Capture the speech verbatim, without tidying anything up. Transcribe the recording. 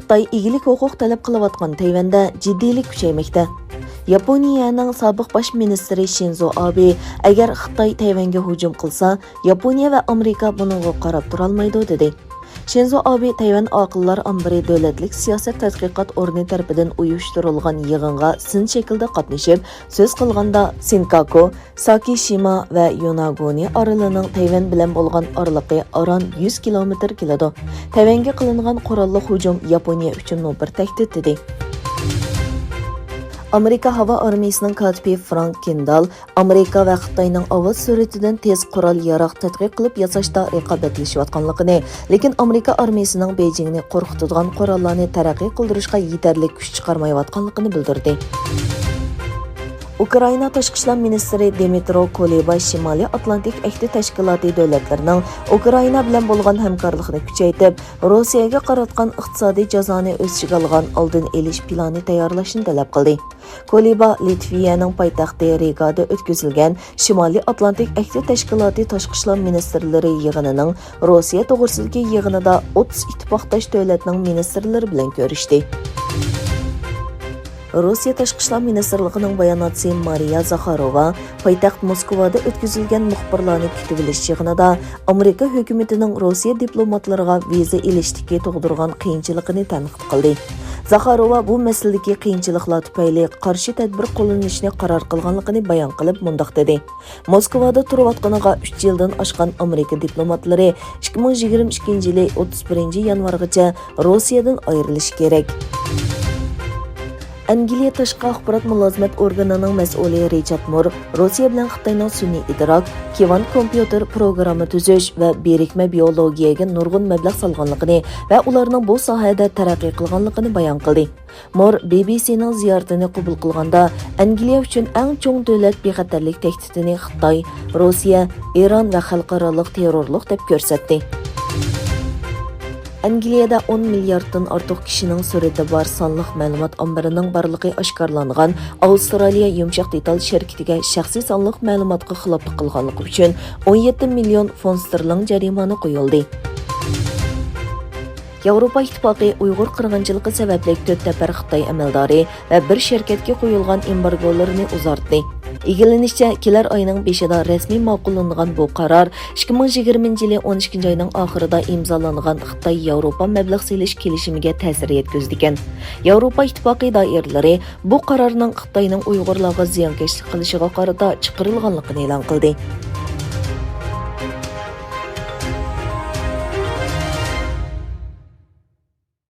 خىتاي ئىگىلىك ھوقۇق تەلەپ قىلىۋاتقان تەيۋەندە جىددىيلىك كۈچەيمەكتە. ياپونىيەنىڭ سابىق باش مىنىستىرى شىنزو ئابې، ئەگەر خىتاي تەيۋەنگە ھۇجۇم قىلسا، ياپونىيە ۋە ئامېرىكا بۇنىڭغا قاراپ تۇرالمايدۇ، دېدى. شىنزو ئابې تەيۋەن ئاقىللار ئامبىرى دۆلەتلىك سىياسەت تەتقىقات ئورنى تەرىپىدىن ئۇيۇشتۇرۇلغان يىغىنغا سىن شەكلىدە قاتنىشىپ سۆز قىلغاندا، سىنكاكۇ، ساكىشىما ۋە يوناگونى ئارىلىنىڭ تەيۋەن بىلەن بولغان ئارىلىقى ئاران يۈز كىلومېتىر كېلىدۇ. تەيۋەنگە قىلىنغان قوراللىق ھۇجۇم ياپونىيە ئۈچۈنمۇ بىر تەھدىت، دېدى. ئامېرىكا ھاۋا ئارمىيىسىنىڭ كاتىپى فرانك كىندال ئامېرىكا ۋە خىتاينىڭ ئاۋاز سۈرئىتىدىن تېز قورال-ياراغ تەتقىق قىلىپ ياساشتا رىقابەتلىشىۋاتقانلىقىنى، لېكىن ئامېرىكا ئارمىيىسىنىڭ بېيجىڭنى قورقۇتىدىغان قوراللارنى تەرەققىي قىلدۇرۇشقا يېتەرلىك كۈچ چىقارمايۋاتقانلىقىنى بىلدۈردى. ئۇكرائىنا تاشقى ئىشلار مىنىستىرى دىمىترو كۇلېبا شىمالىي ئاتلانتىك ئەھدى تەشكىلاتى دۆلەتلىرىنىڭ ئۇكرائىنا بىلەن بولغان ھەمكارلىقىنى كۈچەيتىپ، روسىيەگە قاراتقان ئىقتىسادىي جازانى ئۆز ئىچىگە ئالغان ئالدىن ئېلىش پىلانى تەييارلاشنى تەلەپ قىلدى. كۇلېبا لىتۋىيەنىڭ پايتەختى رىگادا ئۆتكۈزۈلگەن شىمالىي ئاتلانتىك ئەھدى تەشكىلاتى تاشقى ئىشلار مىنىستىرلىرى يىغىنىنىڭ روسىيە توغرىسىدىكى يىغىنىدا ئوتتۇز ئىتتىپاقداش دۆلەتنىڭ مىنىستىرلىرى بىلەن كۆرۈشتى. روسىيە تاشقى ئىشلار مىنىستىرلىقىنىڭ باياناتچىسى مارىيا زاخاروۋا پايتەخت موسكۋادا ئۆتكۈزۈلگەن مۇخبىرلارنى كۈتۈۋېلىش يىغىنىدا ئامېرىكا ھۆكۈمىتىنىڭ روسىيە دىپلوماتلىرىغا ۋىزا ئېلىشتىكى تۇغدۇرغان قىيىنچىلىقىنى تەنقىد قىلدى. زاخاروۋا بۇ مەسىلىدىكى قىيىنچىلىقلار تۈپەيلى قارشى تەدبىر قوللىنىشنى قارار قىلغانلىقىنى بايان قىلىپ مۇنداق دېدى: موسكۋادا تۇرۇۋاتقىنىغا ئۈچ يىلدىن ئاشقان ئامېرىكا دىپلوماتلىرى ئىككى مىڭ يىگىرمە ئىككىنچى يىلى ئوتتۇز بىرىنچى يانۋارغىچە روسىيەدىن ئايرىلىشى كېرەك. ئەنگلىيە تاشقى ئاخبارات مۇلازىمەت ئورگىنىنىڭ مەسئۇلى رىچارد مۇر روسىيە بىلەن خىتاينىڭ سۈنئىي ئىدراك، كىۋانت كومپيۇتېر پروگرامما تۈزۈش ۋە بىرىكمە بىئولوگىيەگە نۇرغۇن مەبلەغ سالغانلىقىنى ۋە ئۇلارنىڭ بۇ ساھەدە تەرەققىي قىلغانلىقىنى بايان قىلدى. مۇر بى بى سىنىڭ زىيارىتىنى قوبۇل قىلغاندا، ئەنگلىيە ئۈچۈن ئەڭ چوڭ دۆلەت بىخەتەرلىك تەھدىتىنى خىتاي، روسىيە، ئىران ۋە خەلقئارالىق تېررورلۇق دەپ كۆرسەتتى. ئەنگلىيەدە ئون مىلياردتىن ئارتۇق كىشىنىڭ سۈرىتى بار سانلىق مەلۇمات ئامبىرىنىڭ بارلىقى ئاشكارىلانغان ئاۋسترالىيە يۇمشاق دېتال شىركىتىگە شەخسىي سانلىق مەلۇماتقا خىلاپلىق قىلغانلىقى ئۈچۈن ئون يەتتە مىليون فونت ستېرلىڭ جەرىمانە قويۇلدى. ياۋروپا ئىتتىپاقى ئۇيغۇر قىرغىنچىلىقى سەۋەبلىك تۆت نەپەر خىتاي ئەمەلدارى ۋە بىر شىركەتكە قويۇلغان ئېمبارگولىرىنى ئۇزارتتى. ئىگىلىنىشىچە، كېلەر ئاينىڭ بېشىدا رەسمىي ماقۇللىنىدىغان بۇ قارار ئىككى مىڭ يىگىرمىنچى يىلى ئون ئىككىنچى ئاينىڭ ئاخىرىدا ئىمزالانغان خىتاي ياۋروپا مەبلەغ سېلىش كېلىشىمىگە تەسىر يەتكۈزىدىكەن. ياۋروپا ئىتتىپاقى دائىرىلىرى بۇ قارارنىڭ خىتاينىڭ ئۇيغۇرلارغا زىيانكەشلىك قىلىشىغا قارىتا چىقىرىلغانلىقىنى ئېلان قىلدى.